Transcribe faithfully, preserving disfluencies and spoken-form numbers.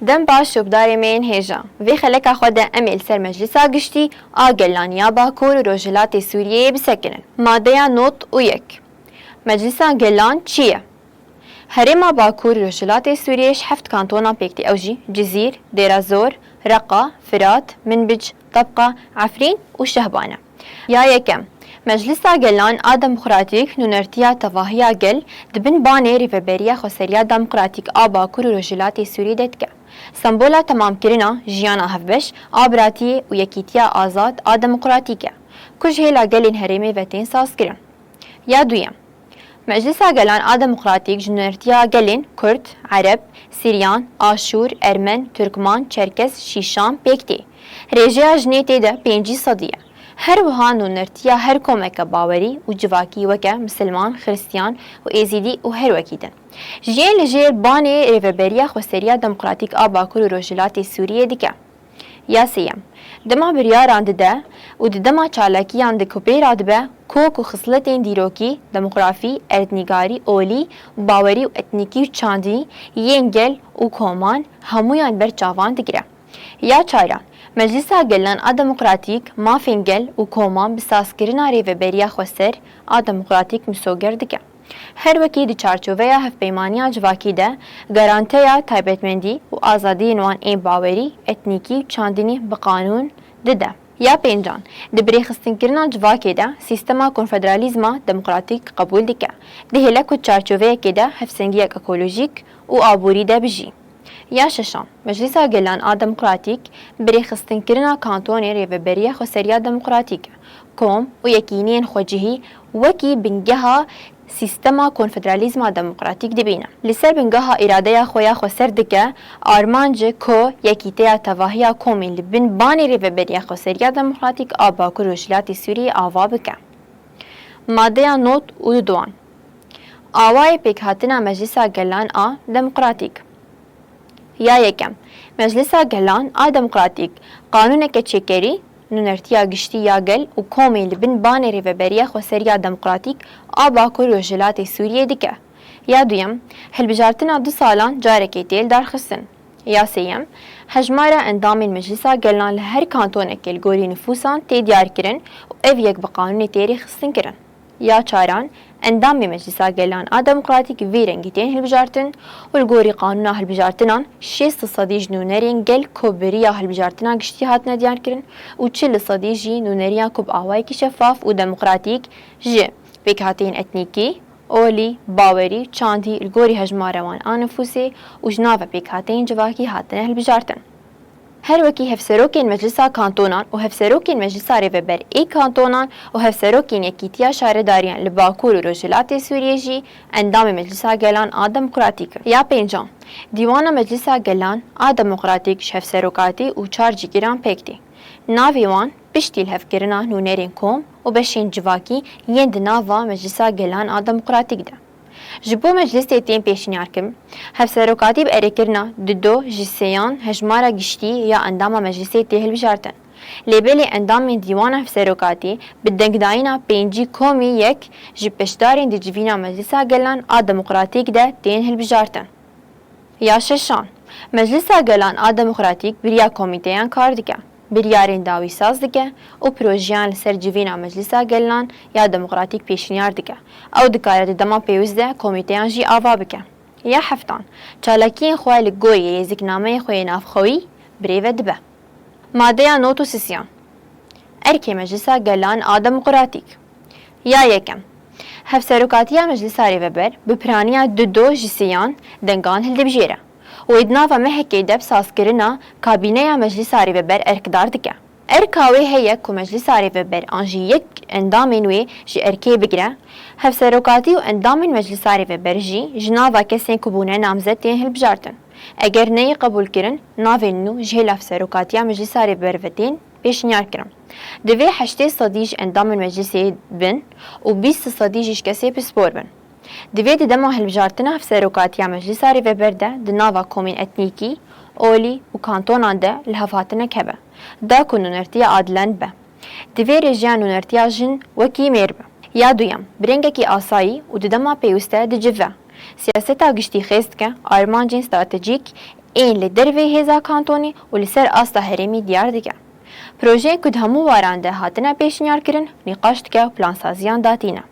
Dem baş şopdarê me yên hêja. Vê xeleka xwe de em ê li ser Meclisa Giştî a Gelan ya Bakur û Rojhilatê Sûriyeyê bisekinin. Madeya nod û yek. Meclisa Gelan çi ye? Herêma Bakur û Rojhilatê Sûriyê ji heft kantonan pêk tê, ew jî Cizîr, Dêra Zor, Reqa, Firat, Minbic, Tebqa, Efrîn û Şehba ne. Ya yekem, Meclisa Gelan a Demokratîk nûnertiya tevahiya gel di bin banê Rêveberiya Xweseriya Demokratîk a Bakur û Rojhilatê Sûriyê de dike. Sembola temamkirina jiyana hevbeş a biratiyê û yekîtiya azad a demokratîk e, ku ji hêla gelên herêmê ve tên sazkirin. Ya duyem, Meclisa Gelan a Demokratîk ji nûnertiya gelên Kurd, Ereb, Siryan, Aşûr, Ermen, Tirkman, Çerkes, Şîşan pêk tê. Rêjeya jinê tê de pêncî sedî ye. Her wiha nûnertiya her komeke bawerî û civakî weke Misilman, Xiristiyan û Êzîdî û her wekî din. Ji yên li jêr banê Rêveberiya Xweseriya Demokratîk a Bakur û Rojhilatê Sûriyê dike. Ya sêyem, dema biryaran dide û di dema çalakiyan de ku pê re dibe, kok û xisletên dîrokî, demografî, erdnîgarî, olî, bawerî û etnîkî û çandî yên gel û koman hemûyan ber çavan digire. Ya çaran, Meclisa Gelan a Demokratîk mafên gel û koman bi sazkirina Rêveberiya Xweser a Demokratîk misoger dike. Her wekî di çarçoveya hevpeymaniya civakî de garanteya taybetmendî û azadiyên wan ên bawerî, etnîkî û çandinî bi qanûn dide. Ya pêncan, di birêxistinkirina civakê de sîstema konfederalîzma demokratîk qebûl dike. Dihêle ku di çarçoveyekê de hevsengiyek ekolojîk û aborî de bijî. Ya şeşan, Meclisa Gelan a Demokratîk bi rêxistinkirina kantonê Rêveberiya Xweseriya Demokratîk, kom û yekîniyên xwecihî wekî bingeha sîstema konfederalîzma demokratîk dibîne. Li ser bingeha îradeya xwe ya xweser dike, armanc e ku yekîteya tevahiya komên li bin banê Rêveberiya Xweseriya Demokratîk a Bakur û Rojhilatê Sûriyê ava bike. Madeya nod û duan. Awayê pêkhatina Meclisa Gelan a Demokratîk. Ya yekem, Meclisa Gelan a Demokratîk qanûneke çêkerî, nûnertiya giştî ya gel û komên li bin banê Rêveberiya Xweseriya Demokratîk a Bakur Rojhilatê Sûriyê dike. Ya duyem, hilbijartina du salan carekê tê lidarxistin. Ya sêyem, hejmara endamên Meclisa Gelan li her kantonekê li gorî nifûsan tê diyarkirin û ev yek bi qanûnê tê rêxistinkirin. Ya çaran, endamê Meclisa Gelan a Demokratîk vî rengî tên hilbijartin û li gorî qanûna hilbijartinan şêst sedî ji nûnerên gel ku bi riya hilbijartina giştî hatine diyarkirin û çil sedî jî nûneriyan ku bi awayekî şefaf û demokratîk ji pêkhateyên etnîkî, olî, bawerî, çandî, li gorî hejmara wan a nifûsê û ji nava pêkhateyên civakî hatine hilbijartin. Her wekî hevserokên Meclisa Kantonan û hevserokên Meclisa Rêveber ê Kantonan û hevserokên Yekîtiya Şaredariyan li Bakur û Rojhilatê Sûriyê jî endamê Meclisa Gelan a Demokratîk in. Ya pêncan, Dîwana Meclisa Gelan a Demokratîk ji hevserokatî û çar cîgiran pêk tê. Navê wan piştî lihevkirina nûnerên kom û beşên civakî yên di nava Meclisa Gelan a Demokratîk de. Ji bo meclisê tên pêşniyarkirin, hevserokatî bi erêkirina dido ji sêyan hejmara giştî ya endama meclisê tê hilbijartin. Lê belê endamên dîwana hevserokatî bi dengdayîna pêncî komî yek ji beşdarên di civîna Meclisa Gelan a Demokratîk de tên hilbijartin. Ya şeşan, Meclisa Gelan a Demokratîk bi riya komîteyan kar dike, biryarên dawî saz dike û projeyan li ser civîna Meclisa Gelan ya Demokratîk pêşniyar dike. Ew dikare di dema pêwîst de komîteyan jî ava bike. Ya heftan, çalakiyên xwe li gorî rêziknameyê xwe yê navxweyî birêve dibe. Madeya nod û sisiyan. Erkê Meclisa Gelan a Demokratîk. Ya yekem, Hevserokatiya Meclisa Rêveber bi piraniya dido ji sêyan dengan hildibijêre û ê di nava mehekê de bi sazkirina kabîneya Meclisa Rêveber erkdar dike. Erka wê heye ku Meclisa Rêveber an jî yek endamên wê ji erkê bigire, Hevserokatî û endamên Meclisa Rêveber jî ji nava kesên ku bûne namzet tên hilbijartin. Eger neyê qebûlkirin, navên nû ji hêla Hevserokatiya Meclisa Rêveber ve tên pêşniyarkirin. Divê heştê sedî ji endamên meclisê bin û bîst sedî jî ji kesê pispor bin. Divê di dema hilbijartina Hevserokatiya Meclisa Rêveber de di nava komên etnîkî, olî û kantonan de lihevhatinek hebe, da ku nûnertiya adilane be. Divê rêjeya nûnertiya jin wekî mêr be. Ya duyem, bi rengekî asayî û di dema pêwîst de dicive. Siyaseta giştî xêz dike armancên stratejîk ên li derveyî hêza kantonî û li ser asta herêmî diyar dike. Projeyên ku di hemû waran de hatine pêşniyarkirin, nîqaş dike û plansaziyan datîne.